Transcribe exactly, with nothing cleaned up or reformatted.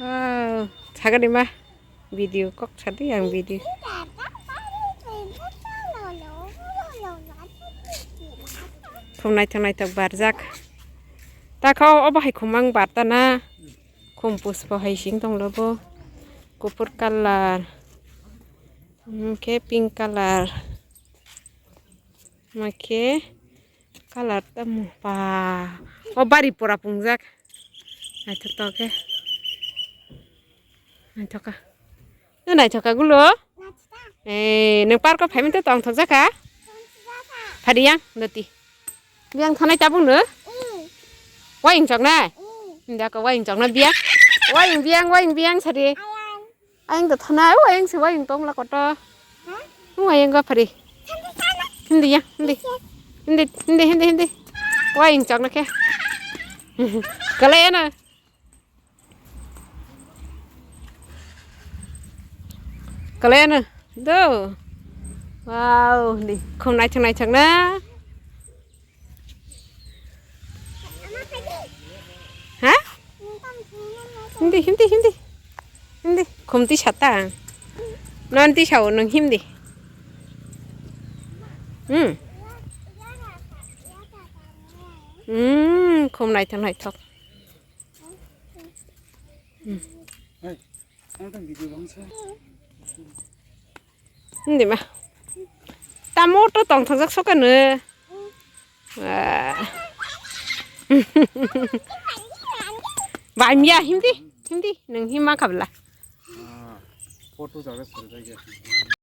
Wow, sagadi ma video kok sadi yang video. Thum naithok naithok barjak. Ta kho obo hai khumang barta na. Khum puspo hai sing tong lobo. Kupur colour. Hmm, khe pink colour. Ma khe colour tamo pa. O bari pora pungjak. Naithotok khe. Naithoka. Nw naithoka gulo? Eh, nang park o phaimani to tongthok jakha? Phadi yang doti. Biang thanai tabuk no? Waing chok nai? Hindi ako waing chok na biang. Waing biang, waing biang sadi. Ayang to thanai, o ayang se waing tong la koto. O ayang go phari. Hindi ya, hindi. Hindi, hindi, hindi, hindi. Waing chok na khe. Kale na. Kale na. Do. Wow, hindi. Khum naithok naithok na. Ha? Hindi, hindi, hindi. Hindi. Khumti sata. Nanti sao nang hindi. Hmm. Hmm, khum naithok naithok. Hmm. Hindi ma. Tamo to tongthokjak sokano. Ah. Baimya hindi, hindi, nang hima kabla. Ah, photo jaga sir jaga.